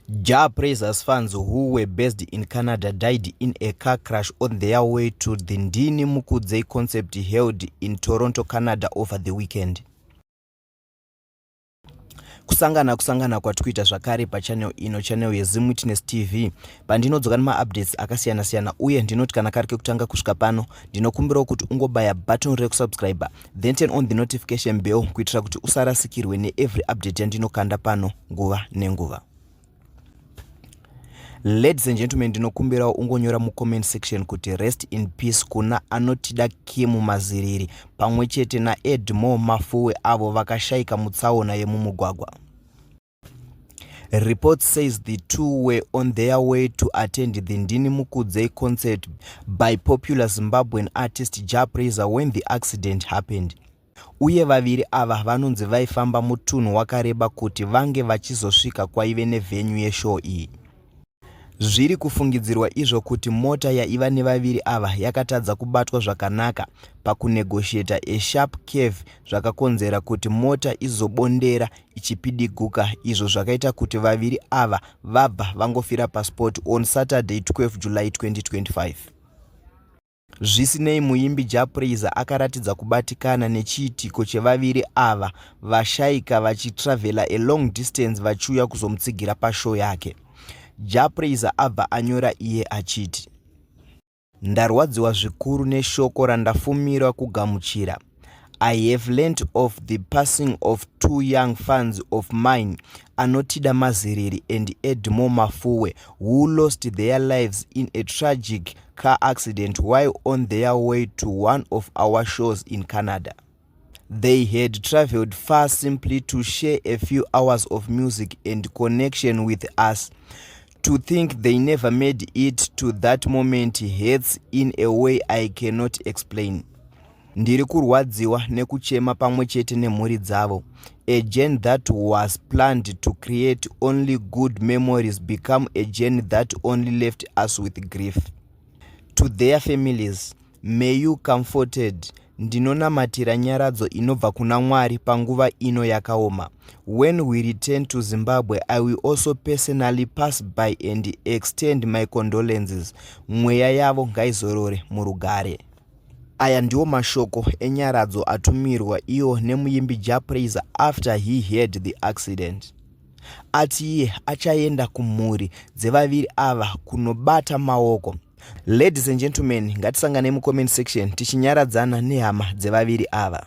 Jah Prayzah's fans who were based in Canada died in a car crash on their way to the Ndini Mukudzei concert held in Toronto, Canada over the weekend. Kusangana kusangana kwatikuita zvakare pachannel ino, channel yeZim Witness TV, pandinodzoka nemaupdates akasiyana-siyana. Uye ndinoti kana kari kekutanga kusvika pano, ndinokumbirawo kuti ungobaya button rekusubscribe, then turn on the notification bell kuitira kuti usarasikirwe neevery update yandinokanda pano nguva nenguva. Ladies and gentlemen, ndinokumbirawo ungonyora mucomment section kuti "Rest in peace" kuna Anotida Kim Maziriri pamwe chete naEdmore Mafuwe, avo vakashayika mutsaona yemumugwagwa. Report says the two were on their way to attend the Ndini Mukudzei concert by popular Zimbabwean artist Jah Prayzah when the accident happened. Uye vaviri ava vanonzi vaifamba mutunhu wakareba kuti vange vachizosvika kwaive nevenue yeshow iyi. Zviri kufungidzirwa izvo kuti mota yaiva nevaviri ava yakatadza kubatwa zvakanaka pakunegotiata a sharp curve, zvakakonzera kuti mota izobondera ichipidiguka, izvo zvakaita kuti vaviri ava vabva vangofira paspot on Saturday, 12 July 2025. Zvisinei, muimbi Jah Prayzah akaratidza kubatikana nechiitiko chevaviri ava vashayika vachitravhela a long distance vachiuya kuzomutsigira pashow yake. Jah Prayzah abva anyora iye achiti, "Ndarwadziwa zvikuru neshoko randafumira kugamuchira. I have learnt of the passing of two young fans of mine, Anotida Maziriri and Edmore Mafuwe, who lost their lives in a tragic car accident while on their way to one of our shows in Canada. They had traveled far simply to share a few hours of music and connection with us. To think they never made it to that moment hurts in a way I cannot explain. Ndiri kurwadziwa nekuchema pamwe chete nemhuri dzavo. A journey that was planned to create only good memories become a journey that only left us with grief. To their families, may you comforted. Ndinonamatira nyaradzo inobva kuna Mwari panguva ino yakaoma. When we return to Zimbabwe, I will also personally pass by and extend my condolences. Mweya yavo ngaizorore murugare." Aya ndiwo mashoko enyaradzo atumirwa iwo nemuimbi Jah Prayzah after he had the accident. Ati iye achaenda kumhuri dzevaviri ava kunobata maoko. Ladies and gentlemen, ngatisangane mucomment section tichinyaradzana nehama dzevaviri ava.